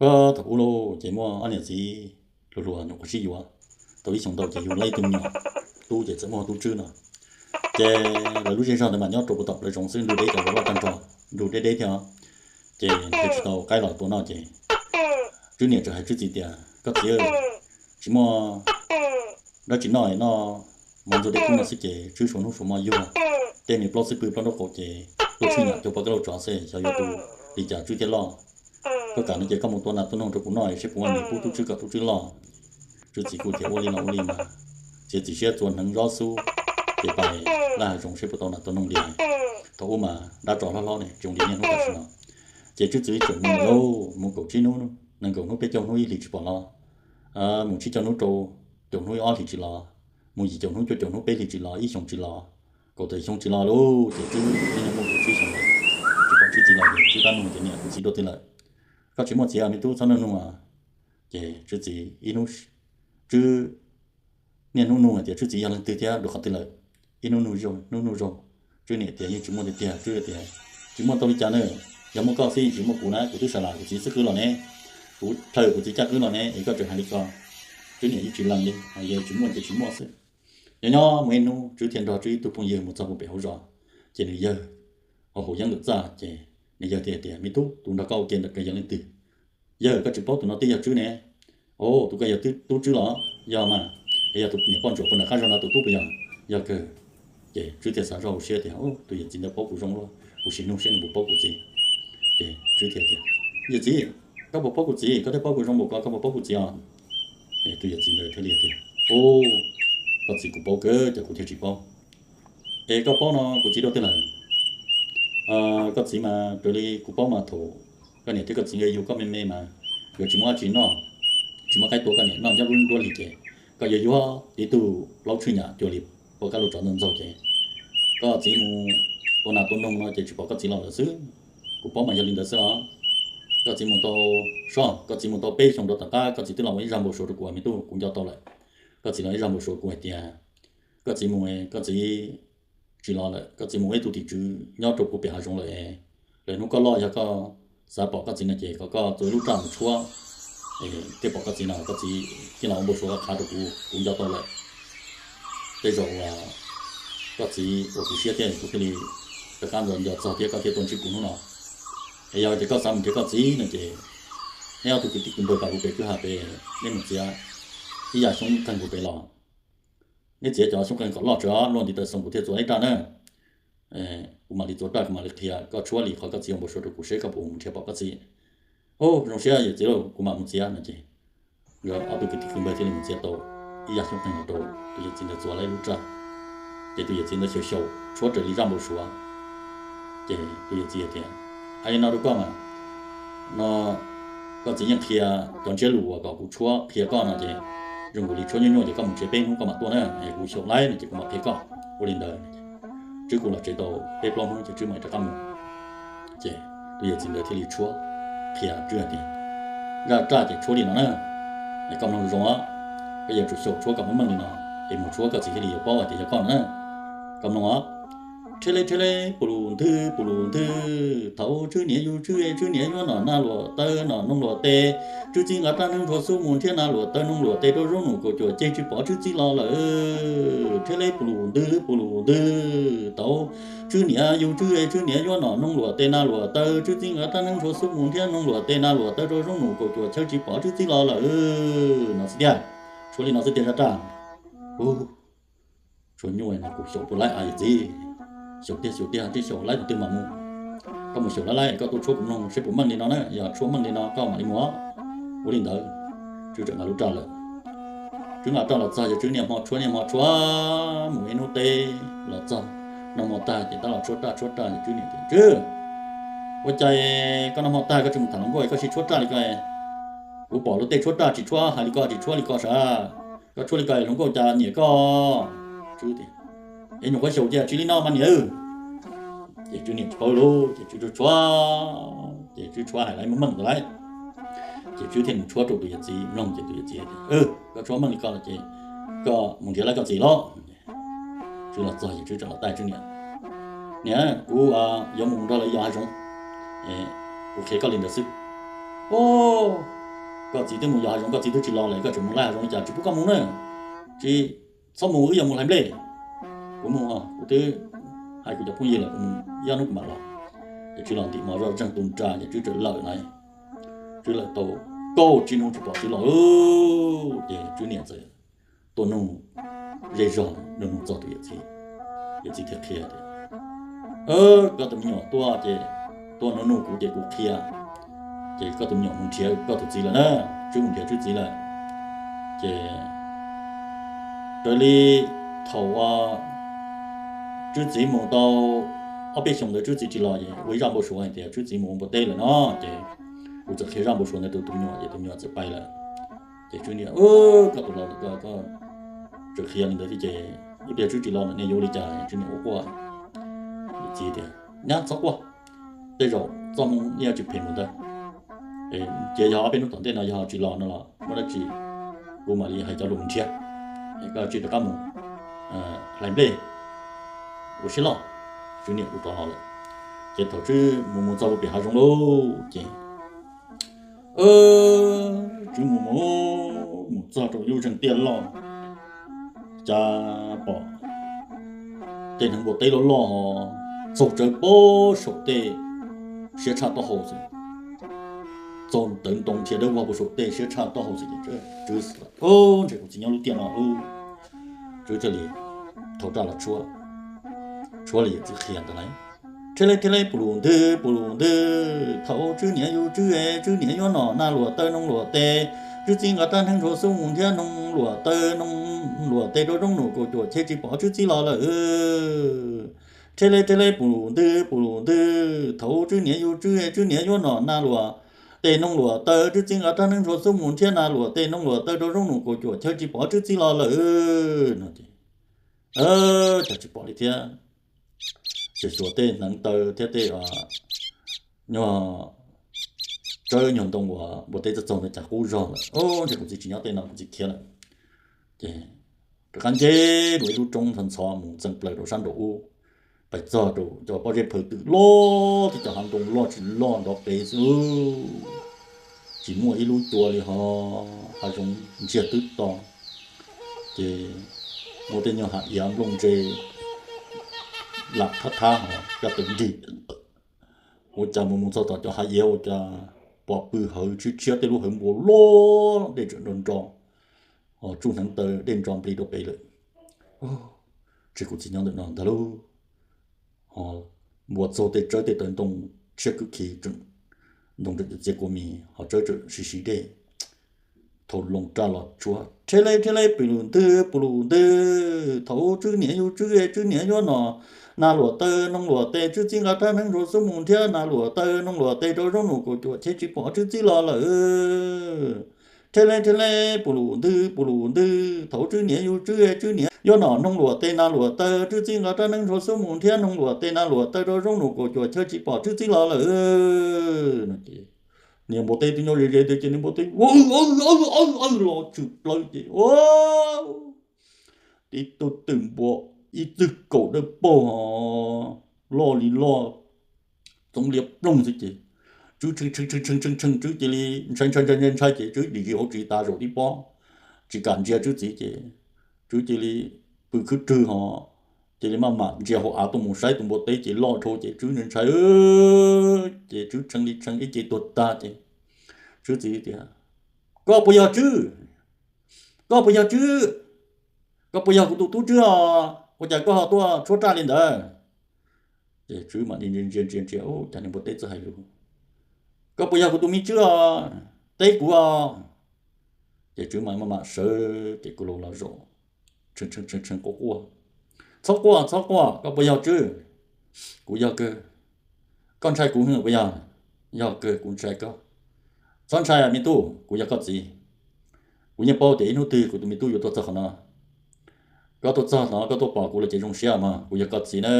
Puag thaum ub lauj ces muaj ob niam txiv hluas hluas nyuam qhuav sib yuav tau ib xyoos ntau ces yug lawv ib tug me nyuam tub ces txawm muaj Tub Tswb no. Ces lawv lub zej zog ntawd mas nyob rau puag tom plawv zoov xwb, ntug deb cov zoov loj tag nrho, ntug deb deb thiab os. Ces nrhiav tsis tau qaib los tua noj ces Tswb niam txawm hais Tswb txiv tias, Koj txiv, tsis muaj dab tsi noj, noj mov ntxuag dej kub no xwb ces Tswb suav hnub suav hmo yug tej me plaub xwb pw plaub nraub qaum ces tuaj tshwj niam cuag poj kab lauj tsov xwb, xyov yuav tu li cas Tswb thiaj loj. Koj kam no ces koj mus tua nas tua noog rau kuv noj seb puas muaj nyiaj pub Tub Tswb kom Tub Tswb loj. Tswb txiv kuj tias, Ua li los ua li mas. Txiav txim siab txua hneev zov xub ces pais laj hav zoov seb puas tau nas tau noog li. Thaum ub mas dab tsov hlob hlob ne, tsis zoo li niaj hnub tam sim no. Ces Tswb txiv txawm mus lauj, mus kaum tsib hnub, nees nkaum hnub, peb caug hnub, ib hlis tsis pom los, mus tsib caug hnub rau caum hnub, ob hlis tsis los, mus yim caum hnub, cuaj caum hnub, peb hlis tsis los, ib xyoos tsis los, kaum tawm xyoo tsis los lauj. Ces Tswb niaj hnub mus kaum tsib xyoos lawm, tsis pom Tswb txiv los ces Tswb tab nug tias, Niam, kuv txiv dua twg lawm? Koj tsis muaj txiv, me tub, txhob nug nug. Ces Tswb txiv ib hnub, Tswb niaj hnub nug hais tias Tswb txiv yog leej twg thiab dua qhov twg lawm. Ib hnub nug zaug, hnub nug zaug, Tswb niam tias, Yeej tsis muaj tiag tiag. Tswb tias, Tsis muaj tau li cas na, yog muaj koj xwb yeej tsis muaj kuv na, kuv twb sawv los kuv txiv xwb qwb los ne, kuv plhaw kuv txiv caj qwb los ne es koj tseem hais li ko. Tswb niam yeej tsis lees li, tsis muaj ces tsis muaj xwb. Nyob nyob muaj ib hnub Tswb thiaj nrog Tswb ib tug phooj ywg mus txog puag pem hauv zos, ces nws yawg hauv yeeb ntawm txaj ces nws yawg thiaj tias, Me tub, tus nrog koj ua ke ntawm ko yog leej twg? Yawg, koj tsis paub tus no twb yog Tswb ne. Tus ko yog Tub Tswb los? Yog mas. Es yog tus niam poj ntsuam puag nram qab zog no tus tub puas yog? Yog kawg. Ces Tswb thiaj xav zoj hauv siab tias, Tus yawm txiv ntawd paub kuv zoo luaj, kuv sim nug seb nws puas paub kuv txiv. Ces Tswb thiaj tias, Yawm txiv, koj puas paub kuv txiv? Koj thiaj paub kuv zoo npaum ko, koj puas paub kuv txiv os? Tus yawm txiv ntawd thiaj li tias, Koj txiv kuv paub kawg, cas kuv thiaj tsis paub. Es koj paub no kuv txiv dua twg lawm? Koj txiv mas raws li kuv paub mas thaum koj niam thiab koj txiv nkawd yug koj me me mas nkawd tsis muaj dab tsi noj, tsis muaj qaib tua koj niam noj nyob lub nruab hlis ces koj yuav yuav tib tug plaub tshwj nyam cuag li poj kab lauj tsov ntxaug ntxaug ces koj txiv mus tua nas tua noog no ces tsis pom koj txiv los lawm xwb. Kuv paub mas yog li ntawd xwb os. Koj txiv mus tau, soj, koj txiv mus tau peb xyoos rau tom qab koj txiv twb los ua ib zaj npau suav rau kuv, me tub, kuv nco tau lawm. Koj txiv los ib zaj npau suav kuv hais tias koj txiv mus, koj txiv tsis los lawm, koj txiv mus ua ib tug tim tswv nyob rau puag pem hav zoov lawm. Lwm hnub koj loj yog koj xav pom koj txiv no ces kom koj txua ib lub raj mus tshuab thiaj pom koj txiv no, koj txiv thiaj los ua npau suav qhov qhav rau kuv, kuv nco tau lawm. Tej zaum uas koj txiv ua kuv siab thiab kuv thiaj li rov qab nco txog thiab koj thiaj tuaj ntsib kuv hnub no. Es yog tias koj xav mus nrhiav koj txiv no ces neb ob tug kwv tij kwv npawg pab kuv pem kwj ha pem, neb mus txiav ib yam xyoob qeeg kuv pem los. Neb txiav cov xyoob qeeg kom loj tsawv luaj ntiv taw xoo kuv thiaj txua ib raj na. Kuv mam li txua raj, kuv mam li qhia koj tshuab li qhov koj txiv ua npau suav rau kuv seb koj puas mus nrhiav pom koj txiv. Ub, zoo siab yawm txiv lauj, kuv mam mus txiav no ces nkawd ob tug kwv tij kwv npawg thiaj li mus txiav tau ib yam xyoob qeeg los rau tus yawm txiv ntawd txua lawm ib lub raj. Ces tus yawm txiv ntawd xyaum xyaum tshuab raws li zaj npau suav. Ces tus yawm txiv hais tias, Hais li no rau koj mas, no koj txiv yeej qhia cov ntsiab lus uas kom kuv tshuab qhia koj no ces zoo nkaus li tshuab nyuaj nyuaj ces koj mus tsev peb hnub koj mam tuaj na, es kuv xyaum laib no ces kuv mam qhia koj. Ua li ntawd, Tswb kuj los tsev tau peb plaub hnub ces Tswb mam rov qab mus. Ces tus yawm txiv ntawd thiaj li tshuab qhia Tswb hais tias, Zaj raj ces tshuab li no na, es koj mloog zoo os, koj yuav tsum xyaum tshuab kom meej meej li no, es mus tshuab koj txiv thiaj li yuav paub hais tias yog koj no na. Koj mloog os. Rheb le rheb le pus lus nthwv pus lus nthwv, thaum Tswb niam yug Tswb, Tswb niam yuav nom nag luam taw nom noog luam tes, Tswb txiv nqa raj neeb ntshua xub mus nrhiav nag luam taw noog luam tes rau zaub num kaum cuam ceg tsis pom Tswb txiv los lawm. Rheb le pus lus nthwv pus lus nthwv, thaum Tswb niam yug Tswb, Tswb niam yuav nom noog luam tes nag luam taw, Tswb txiv nqa raj neeb ntshua xub mus nrhiav noog luam tes nag luam taw rau zaub num kaum cuam chaw tsis pom Tswb txiv los lawm. No xwb tiag, tshuab li no xwb tiag zaj raj. Tshuab nyuaj no kuv xyaum puas laib a yawm txiv. Xyaum tiag xyaum tiag, tib xyaum laib thaum twg mam mus. Koj mus xyaum laib laib koj tuaj tshuab kuv mloog seb puas meej li no na, yog tshuab meej li no koj mam li mus. Ua li ntawd, Tswb txawm nqa lub raj lawm. Tswb nqa raj los txog ces Tswb niaj hmo tshuab niaj hmo tshuab mus ib hnub teb los txog, noj hmo tag ces tab los tshuab raj tshuab raj ces Tswb niam tias, Tswb, ua cas koj noj hmo tag koj tsis mus tham hluas nkauj koj sim tshuab raj li ko? Kuv pom luag tej tshuab raj tsis tshuab hais li ko, tsis tshuab li ko sav. Koj tshuab li ko hluas nkauj cas nyiam koj? Tswb tias, Es nyuam qhuav xyaum ces tsis li no mas niam. Ces Tswb niam tsis paub lauj, ces Tswb tshuab, ces Tswb tshuab hais laiv meej meej ntawd laiv. Ces Tswb thiaj mus tshuab rau tus yawm txiv mloog ces tus yawm txiv tias, Koj tshuab meej li ko los ces koj mus nrhiav laib koj txiv los. Tswb los txog ces Tswb txawm los taij Tswb niam, Niam, kuv yuav mus nrog lawv yos hav zoov, kuv qhia koj li ntawd xwb. Ub, koj txiv twb mus yos hav zoov, koj txiv twb tsis los lawm, koj tseem mus laij hav zoov li cas? Tsis pub koj mus na, tsis, txhob mus, wb yuav mus hlais nplej. Kuv mus, kuv twb hais kuv cov phooj ywg lawm, kuv mus ib ob hnub kuv mam los. Ces Tswb los ntim mov zoj zeeg tu nra ces Tswb txawm lawm na. Tswb lawm tau kaum tsib hnub tsis pom Tswb los, ces Tswb niam txawm tuaj nug zej zog, nug nug txog tus yawm txiv. Yawm txiv thiaj qhia tias, koj tus me nyuam tuaj ces tuaj nug nug kuv ces kuv qhia, ces koj tus me nyuam mus nrhiav koj tus txiv lawm na, Tswb mus nrhiav Tswb txiv lawm. Ces raws li thaum Tswb txiv mus tau ob peb xyoos ntawd Tswb txiv tsis los ces ua ib zaj npau suav hais tias Tswb txiv mus ua npua teb lawm no, ces kuv txawm qhia zaj npau suav ntawd rau tus me nyuam ces tus me nyuam txawm pais lawm. Ces Tswb niam, koj tus laus lawm koj tseem qhia li ntawd thiab ces ib pliag Tswb tsis los lawm ne yuav ua li cas? Tswb niam ua quaj. Yawm txiv tias, nyab txhob quaj, tej zaum txoj hmoo yeej tsis phem mus ntawd. Ces yog ob peb hnub tom ntej no yog tsis los no los muaj dab tsi kuv mam li hais cov lus nrhiav, es koj cia li rov qab mus hlais nplej ua siab loj. Tswb niam kuj rov los lawm, ces thaum Tswb mus mus txog pem hav zoov lauj ces Tswb mus mus mus txog rau lub zeeg tiaj loj, cas pom tej hneev npua teb loj loj txaug tsawv puag saum tej siab tshaj taub hau xwb, txaug tawv ntoo nrhiav dawb vog puag saum tej siab tshaj taub hau xwb ces Tswb xav, ntshe kuv txiv nyob lub tiaj no. Tswb thiaj li thau raj los tshuab, tshuab li yawm txiv qhia ntawd lauj. Rheb leb rheb leb pus lus ntwg pus lus ntwg, thaum Tswb niam yug Tswb es Tswb niam yuav nom nag luam taw noog luam tes, Tswb txiv nqa rab hneev ntshua xub mus nrhiav noog luam taw noog luam tes rau zoo num kaum cuam cheb tsis pom Tswb txiv los lawm. Rheb leb rheb leb pus lus ntwg pus lus ntwg, thaum Tswb niam yug Tswb es Tswb niam yuav nom nag luam tes noog luam taw, Tswb txiv nqa rab hneev ntshua xub mus nrhiav nag luam tes noog luam taw rau zoo num kaum cuam cheb tsis pom Tswb txiv los lawm no ces, cas tsis pom li thiab. Ces xyuas tej hneev taw thiab tej nyuag tsawb nyuag ntoo uas npua teb txaug txaug ntawd cas qub zog lawm. Ntshe kuv txiv tsis nyob tej no, kuv txiv khiav lawm. Ces rov qab nce dua ib lub roob ntxhov ntxhov mus txeev plaws rau sab nraum ub, pais txog rau cov pob zeb phaw twm loj thiab cov hav ntoo loj tsis loj nrov qees xwb, tsis muaj ib lub cua li ho, hav zoov ntsiag twb to. Ces muaj tej nyuag hav iav nplooj ntse lam thab thab ho caj tawm nrig. Ua cas mus mus txog tom cov hav iav ua cas pom pw hawv tshiab tshiab tej lub hawv npua loj dej tseem nro nro, ho tsuj hneev taw dej nro nplig rau pem lawm. Ntshe kuv txiv nyob ntawm no ntag lauj. Ho npua txaug tej tsawb tej tawv ntoo tshiab kwb khi, ntoo tseem txias kua mis ho tsawb tseem siv siv dej. Thau loo raj los tshuab, rheb leb rheb leb pus lus ntwg pus lus ntwg, thaum Tswb niam yug Tswb es Tswb niam yuav nom nag luam taw noog luam tes, Tswb txiv nqa rab hneev ntshua xub mus nrhiav nag luam taw noog luam tes rau zoo num kaum cuam cheb tsis pom Tswb txiv los lawm. Rheb leb rheb leb pus lus ntwg pus lus ntwg, thaum Tswb niam yug Tswb es Tswb niam yuav nom noog luam tes nag luam taw, Tswb txiv nqa rab hneev ntshua xub mus nrhiav noog luam tes nag luam taw rau zoo num kaum cuam cheb tsis pom Tswb txiv los lawm no ces niag npua teb twb nyob ze ze tiag ces niag npua teb los tshwm plaws ces tib tug twm npua ib txwg kaum dawb paug ho loj li loj, txoov liab ploog xwb ces Tswb tshee tshee tshee tshee Tswb cia li ntshai ntshai ntshai ntshai ces Tswb dim zis hauv tsis tas zaum tib pob, tsis kam ntsia Tswb txiv ces Tswb cia li pw khwb rwg ho cia li maj mam ntsia hauv av tuaj mus saib tus npua teb ces loj dhau ces Tswb ntshai ntshai ces Tswb tshee li tshee ib ce tuag tag ces Tswb txiv tias, koj puas yog Tswb? Koj puas yog Tswb? Koj puas yog kuv tus tub Tswb os? Ua cas koj ho tuaj tshuab raj li ntawd? Ces Tswb mam li ntsia ntsia ntsia ntsia, cas niag npua teb txawj hais lus, koj puas yog kuv tus me Tswb os? Teb kuv os. Ces Tswb mam maj mam sawv ces kuv laus los zaum, tshee tshee tshee quaj quaj, txhob quaj txhob quaj, koj puas yog Tswb? Kuv yog kawg. Koj ntshai kuv puas yog? Yog kawg, kuv ntshai koj. Txhob ntshai me tub, kuv yog koj txiv. Kuv yeej paub tias ib hnub twg kuv tus me tub yuav tuaj txog qhov no. Koj tuaj txog no koj tuaj pom kuv lawm ces zoo siab mas, kuv yog koj txiv na.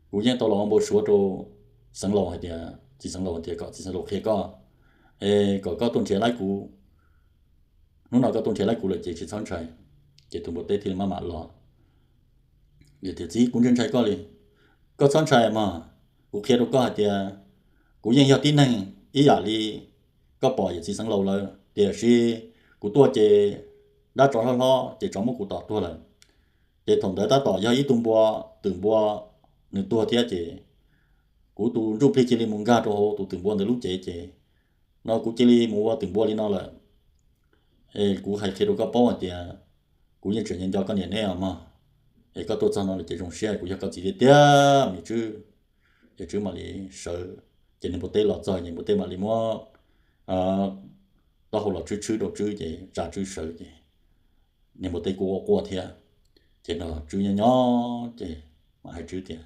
Kuv yeej tau los ua npau suav rau Xeev Laus hais tias, txiv Xeev Laus hais tias kom txiv Xeev Laus qhia koj, es kom koj tuaj nrhiav laib kuv. Hnub no koj tuaj nrhiav laib kuv lawm ces tsis txhob ntshai. Ces tus npua teb thiaj li maj mam los. Tias txiv, kuv ntshai ntshai koj li. Koj txhob ntshai mas, kuv qhia rau koj hais tias kuv yeej yog tib neeg ib yam li koj pom yawm txiv xeev laus lawm, tiam sis kuv tuaj ces dab tsov hlob hlob ces tsov muab kuv tom tuag lawm. Ces thaum ntawd tab tom yog ib tug npua, twm npua, nws tuag thiab ces kuv tus ntsuj plig cia li mus nkag rau hauv tus twm npua ntawd lub cev ces no kuv cia li mus ua twm npua li no lawm. Es kuv hais qhia rau koj paub hais tias kuv yeej tseem nco nco koj niam neb os mog. Es koj tuaj txog no lawm ces zoo siab kuv yog koj txiv tiag tiag me Tswb. Ces Tswb mam li sawv, ces niag npua teb los txog ces npua teb mam li muab taub hau los tshwb tshwb rau Tswb ces tsa Tswb sawv ces niag npua teb kuj quaj quaj thiab. Ces no Tswb nyob nyob ces mam hais Tswb tias,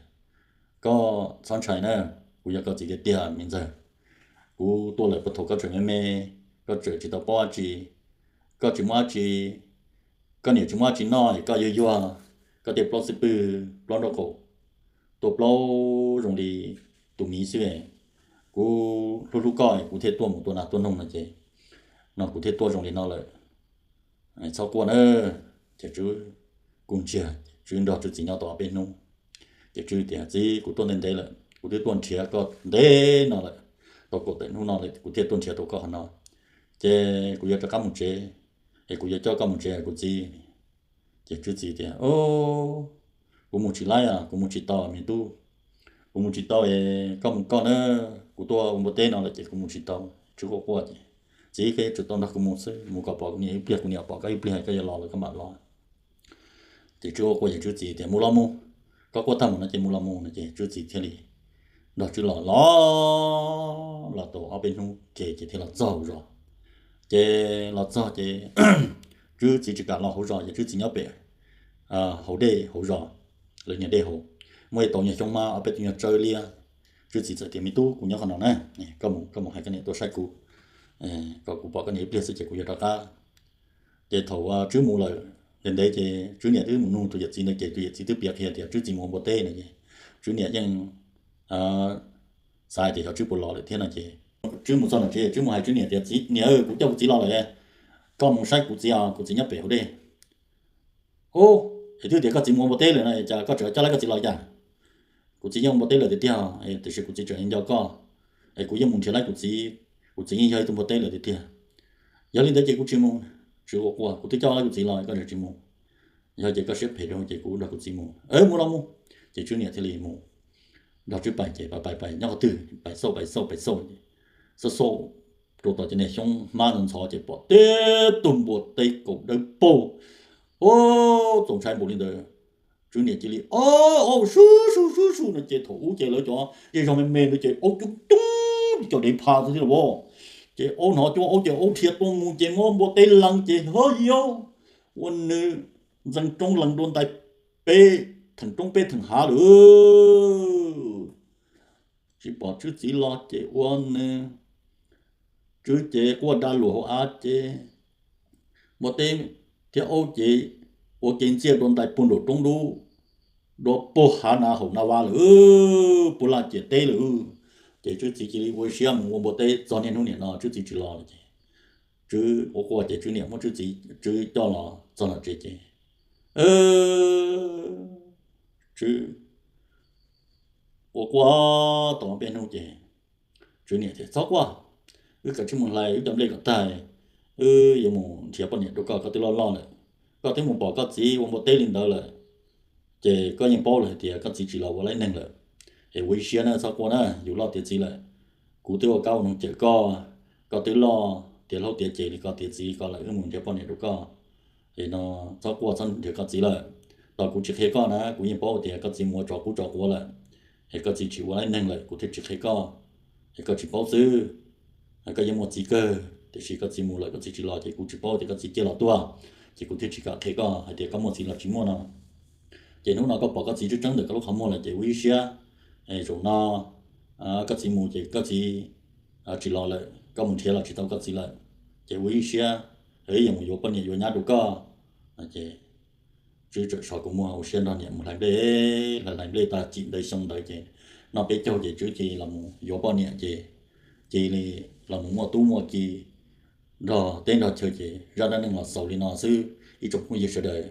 koj txhob ntshai na, kuv yog koj txiv tiag tiag me ntxawg. Kuv tuaj lawm puag thaum koj tseem me me, koj tseem tsis tau paub dab tsi, koj tsis muaj dab tsi, koj niam tsis muaj dab tsi noj es koj yuag yuag, koj tej plaub xwb pwg plaub nraub qaum tuaj plaub zoo li tus miv xwb. Kuv hlub hlub koj kuv thiaj tuaj mus tua nas tua noog no ces no kuv thiaj tuaj zoo li no lawm. Txhob quaj na. Ces Tswb kuj ntsiag, Tswb nrog Tswb txiv nyob tau ob peb hnub. Ces Tswb tias, txiv, kuv tuaj ntev ntev lawm, kuv twb tuaj nrhiav koj ntev no lawm, tau kaum tawm hnub no lawm kuv thiaj tuaj nrhiav tau koj qhov no. Ces kuv yuav rov qab mus tsev, es kuv yuav coj koj mus tsev kuv txiv. Ces Tswb txiv tias, kuv mus tsis laib os, kuv mus tsis tau me tub, kuv mus tsis tau es koj mus koj na, kuv tuaj ua npua teb no lawm ces kuv mus tsis tau. Tswb quaj quaj ces, txiv, koj yuav tsum tau nrog kuv mus xwb, mus kom pom kuv niam ib pliag, kuv niam pom koj ib pliag koj yuav los lawm koj mam los. Ces Tswb quaj quaj ces Tswb txiv tias, mus los mus, koj quaj tag mus no ces mus los mus no ces Tswb txiv thiaj li nrog Tswb los los los tau ob peb hnub ces ces thiaj los txog hauv zos. Ces los txog ces Tswb txiv tsis kam los hauv zos, ces Tswb txiv nyob pem hauv dej hauv zos, lawv niag dej hauv, muaj ib tauv nyuag xyoob hmab, ob peb tug nyuag tsawb liab. Tswb txiv txawm tias, me tub, kuv nyob qhov no na, koj mus, koj mus hais koj niam tuaj saib kuv, kom kuv pom koj niam ib pliag xwb ces kuv yuav rov qab. Ces thaum Tswb mus lawm ntev ntev ces Tswb niam twb mus nug tus yawm txiv ntawd ces tus yawm txiv twb piav qhia tias Tswb txiv mus ua npua teb no ces Tswb niam yeej xav hais tias xyov Tswb puas los lawm thiab no ces Tswb mus txog nram tsev, Tswb mus hais Tswb niam tias, txiv, niam, kuv coj kuv txiv los lawm, koj mus saib kuv txiv os, kuv txiv nyob pem hauv dej. Ub, es twb tias koj txiv mus ua npua teb lawm no cas koj tseem coj laib koj txiv los cas? Kuv txiv yeej ua npua teb lawm tiag tiag, tiam sis kuv txiv tseem nco koj, es kuv yeej mus nrhiav laib kuv txiv, kuv txiv yeej yog ib tug npua teb lawm tiag tiag. Yog li ntawd ces kuv tsis mus. Tswb quaj quaj, kuv twb coj laib kuv txiv los koj tseem tsis mus. Yog ces koj siab phem rau ces kuv nrog kuv txiv mus. Mus los mus. Ces Tswb niam thiaj li mus nrog Tswb pais ces pais pais pais nyob qhov twg pais xauj pais xauj pais xauj, xauj xauj rau tom cov niag xyoob hmab ntxhov ntxhov ces pom tib tug npua teb kaum dawb paug. Ub, txaus ntshai npaum li ntawd. Tswb niam cia li o, o, sub sub sub sub no ces thaum ub ces lawv cov zej zog me me ntawd ces aub coob coob cov dev pha xwb thiab los as. Ces aub hnov cuab aub ces aub dhia tuaj mus ces muab npua teb lees ces ho yau, ua nws ntxeev roob lees dua ntais peb theem roob peb theem hav lawm. Tsis pom Tswb txiv los ces ua nws, Tswb ces quaj da luam hauv av ces npua teb thiab aub ces ua ke ntxiaj dua ntais puag nraum roob dub, dua puag hav na haum na va lawm, puag laj ciam teb lawm. Ces Tswb txiv cia li ua siab mus ua npua teb txog niaj hnub niam no Tswb txiv tsis los lawm ces Tswb ua quaj ces Tswb niam muab Tswb txiv, Tswb coj los txog nram tsev ces Tswb ua quaj tau peb hnub ces Tswb niam tias, txhob quaj, wb kav tsij mus hlais wb cov nplej kom tag, wb yuav mus nrhiav poj niam rau koj, koj twb loj loj lawm, koj twb mus pom koj txiv ua npua teb li ntawd lawm, ces koj yeej paub lawm hais tias koj txiv tsis los ua laib neeg lawm. Es ua ib siab na, txhob quaj na, yus loj tiav txiv lawm, kuv twb ua kab ua noog cawm koj, koj twb loj tiav hlob tiav ceg li koj tiav txiv ko lawm, wb mus nrhiav poj niam rau koj. Es no txhob quaj txhob nrhiav koj txiv lawm. Tos kuv tsis qhia koj na, kuv yeej paub tias koj txiv mus ua tsov qub tsov quav lawm, es koj txiv tsis ua laib neeg lawm kuv thiaj tsis qhia koj, es koj tsis paub xwb. Koj yeej muaj txiv kawg tiam sis koj txiv mus lawm koj txiv tsis los ces kuv tsis paub tias koj txiv ciaj los tuag, ces kuv thiaj tsis kam qhia koj hais tias koj muaj txiv los tsis muaj no. Ces hnub no koj pom koj txiv tseeb tseeb ntawm koj lub qhov muag lawm ces ua ib siab, zaum no koj txiv mus ces koj txiv tsis los lawm, koj mus nrhiav los tsis tau koj txiv lawm, ces ua ib siab, wb yuav mus yuav poj niam yuav nyab rau koj. Ces Tswb txawm so kua muag ua siab nrog niam mus hlais nplej, hlais hlais nplej tag cim ntawd xyoo ntawd ces noj peb caug ces Tswb cia li los mus yuav poj niam ces cia li los mus muaj tub muaj ki nrog teb nrog chaw ces zaj dab neeg los xaus li no xwb ib tsoom phooj ywg sawv daws.